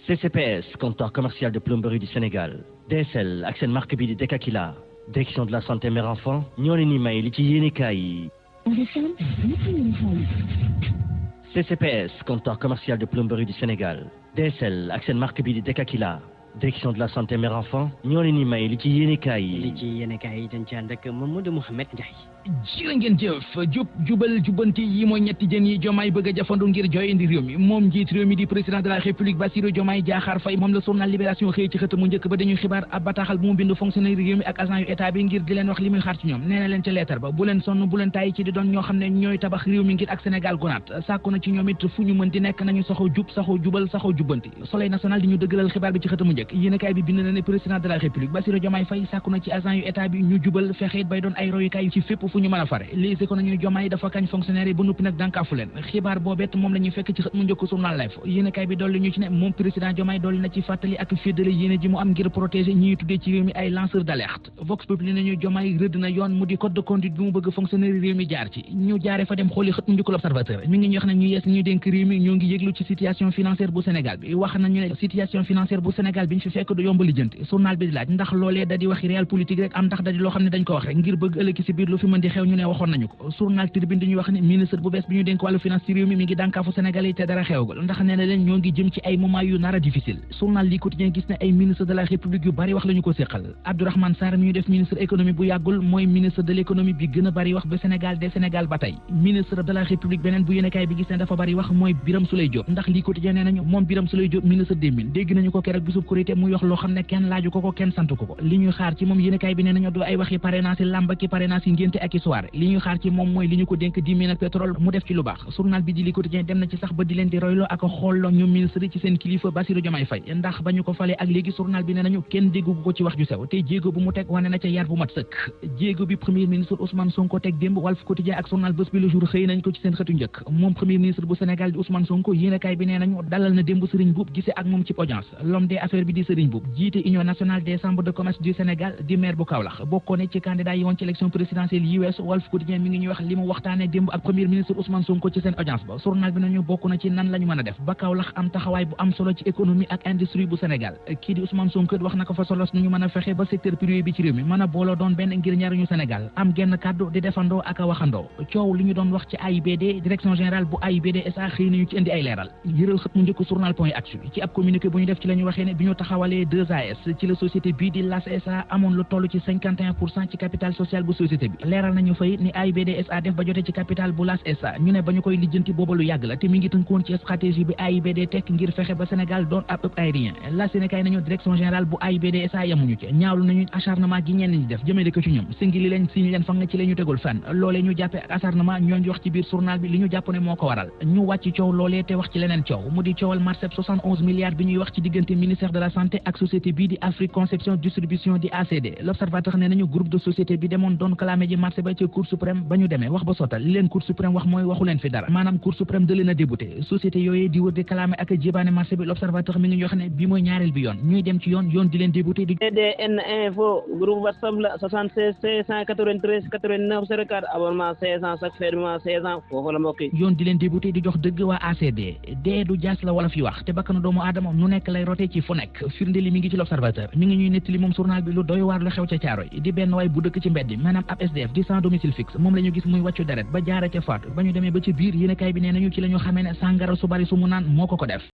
CCPS, comptoir commercial de plomberie du Sénégal. DSL ak seen marque bi di Dekakila. Direction de la santé mère enfant ñoo leen di may li ci yéenekaay yi. CCPS, comptoir commercial de plomberie du Sénégal. DSL ak seen marque bi di Dekakila. Direction de la santé mère enfant ñoo leen di may li ci yéenekaay yi. li ci yéenekaay yi dañ ci ànd ak Mamadou Mouhamed Ndiaye. jërë ngeen jëf jubal jubanti yi mooy ñetti jën yi Diomaye bëgg a jafandu ngir jooyandi réew mi moom njiit réew mi di président de la république Bassirou Diomaye Diakhar Faye moom la journal Libération xëy ci xët mu njëkk ba dañuy xibaar ab bataaxal bu mu bind fonctionnaire réew mi ak agent yu état bi ngir di leen wax li muy xaar ci ñoom nee na leen ca leetar ba bu leen sonn bu leen tàyyi ci di doon ñoo xam ne ñooy tabax réew mi ngir ak Sénégal gunaat sàkku na ci ñoom it fu ñu mën di nekk nañu saxoo jub saxoo jubal saxoo jubanti Soleil national di ñu dëggalal xibaar bi ci xët mu njëkk yéenekaay bi bind na ne président de la république Bassirou Diomaye Faye sàkku na ci agent yu état bi ñu jubal fexe it bay doon ay royukaay ci fépp fu ñu mën a fare ko nañu Diomaye dafa kañ fonctionnaire yi ba noppi nag dànkaafu leen xibaar boobet moom la ñuy fekk ci xët mu njëkk journal Life yéenekaay bi dolli ñu ci ne moom président Diomaye dolli na ci fàttali ak féddale yéene ji mu am ngir protéger ñi tuddee ci réew mi ay lanceur d'alerte Vox Populi nañu Diomaye rëdd na yoon mu di code de conduite bi mu bëgg fonctionnaire réew mi jaar ci ñu jaare fa dem xooli xët mu njëkk L'Observateur mi ngi ñu wax ne ñu yees ñu dénk réew mi ñoo ngi yëglu ci situation financière bu Sénégal bi wax nañu ne situation financière bu Sénégal bi ñu fi fekk du yomb lijjanti journal bi di laaj ndax loolee da di waxi réel politique rek am ndax da di loo xam ne dañ ko wax rek ngir bëgg ëllëg ci biir lu fi mën di xew ñu ne waxoon nañu ko journal Tribune dañuy wax ne ministre bu bees bi ñu dénk wàllu finance ci réew mi ngi dànkaafu Sénégal yi te dara xewagul ndax nee na leen ñoo ngi jëm ci ay moment yu nar a difficile journal li quotidien gis ne ay ministre de la république yu bari wax la ñu ko séqal Abdourahmane Sarr mi ñu def ministre économie bu yàggul mooy ministre de l'économie bi gën a bari wax ba Sénégal de Sénégal ba tey ministre de la république beneen bu yéenekaay bi gis ne dafa bari wax mooy Birame Souleye Diop ndax li quotidien nee nañu moom Birame Souleye Diop ministre des mines dégg nañu ko keroog bisub Korité muy wax loo xam ne kenn laaju ko kenn sant ko li ñuy xaar ci moom yéenekaay bi nee nañu du ay waxi parrainage làmb ki parrainage ngénte ak soirée li ñuy xaar ci moom mooy li ñu ko dénk di mine ak pétrole mu def ci lu baax journal bi di li quotidien dem na ci sax ba di leen di royloo ak xoolloo ñoom ministre yi ci seen kilifa Bassirou Diomaye Faye ndax ba ñu ko falee ak léegi journal bi nee nañu kenn déggu ko ci wax ju sew te jéego bu mu teg wane na ca yar bu mat sëkk jéego bi premier ministre Ousmane Sonko teg démb Walf Quotidien ak journal Bës Bi Le Jour xëy nañ ko ci seen xëtu njëkk moom premier ministre bu Sénégal di Ousmane Sonko yéenekaay bi nee nañu dalal na démb Serigne Mboup gisee ak moom ci audience l'homme des affaires bi di Serigne Mboup jiite Union nationale des chambres de commerce du Sénégal di maire bu Kaolack bokkoon ci candidat yi woon ci élection présidentielle yi weesu Walf Quotidien mi ngi ñuy wax li mu waxtaane démb ak premier ministre Ousmane Sonko ci seen audience ba journal bi nañu bokk na ci nan la ñu mën a def ba Kaolack am taxawaay bu am solo ci économie ak industrie bu Sénégal kii di Ousmane Sonko wax na ko fa solos nu ñu mën a fexe ba secteur privé bi ci réew mi mën a booloo doon benn ngir ñaruñu Sénégal am genn kàddu di defandoo ak a waxandoo coow li ñu doon wax ci AIBD direction générale bu AIBD SA xëy nañu ci indi ay leeral yëral xët mu njëkk journal point actu ci ab communiqué bu ñu def ci la ñu waxee ne bi ñu taxawalee 2AS ci la société bii di LAS SA amoon lu toll ci 51% ci capital social bu société bi leeral nañu fay ni AIBD SA def ba jotee ci capital bu LAS SA ñu ne ba ñu koy lijjanti booba lu yàgg la te mi ngi tënkoon ci stratégie bi AIBD tekk ngir fexe ba Sénégal doon ab aérien la Sénégal nañu direction générale bu AIBD SA yamuñu ci ñaawlu nañu acharnement gi ñenn ñi def jëmale ko ci ñoom singili leen siñu leen fang ci la ñu tegul fenn loolee ñu jàppe ak acharnement ñooñu wax ci biir journal bi li ñu jàpp ne moo ko waral ñu wàcc coow loolee te wax ci leneen coow mu di coowal marché 71 milliards bi ñuy wax ci diggante ministère de la santé ak société bii di Afrique Conception Distribution di ACD l'observateur ne nañu groupe de société bi demoon doon clamé ji marché ba ca cour suprême ba ñu demee wax ba sottal li leen cour suprême wax mooy waxu leen fi dara maanaam cour suprême da leen a débouté société yooyee di wër di clamé ak jébaane marché bi l'observateur mi ngi ñu wax ne bi mooy ñaareel bi yoon ñuy dem ci yoon di leen débouté di DDN info groupe WhatsApp la 76 593 89 04 abonnement 500 chaque fermement 500 foofu la mbokk yi yoon di leen débouté di jox dëgg waa ACD dee du jaas la wala fi wax te bakkanu doomu aadama nu nekk lay rote ci fu nekk firnde li mi ngi ci l'observateur mi ngi ñuy nettali moom journal bi lu doy waar lu xew ca Caaroy di benn waay bu dëkk ci mbedd mi maanaam ab SDF di sans domicile fixe moom la ñu gis muy wàccu deret ba jaare ca faatu ba ñu demee ba ci biir yéenekaay bi nee nañu ci la ñu xamee ne sàngara su bari su mu naan moo ko def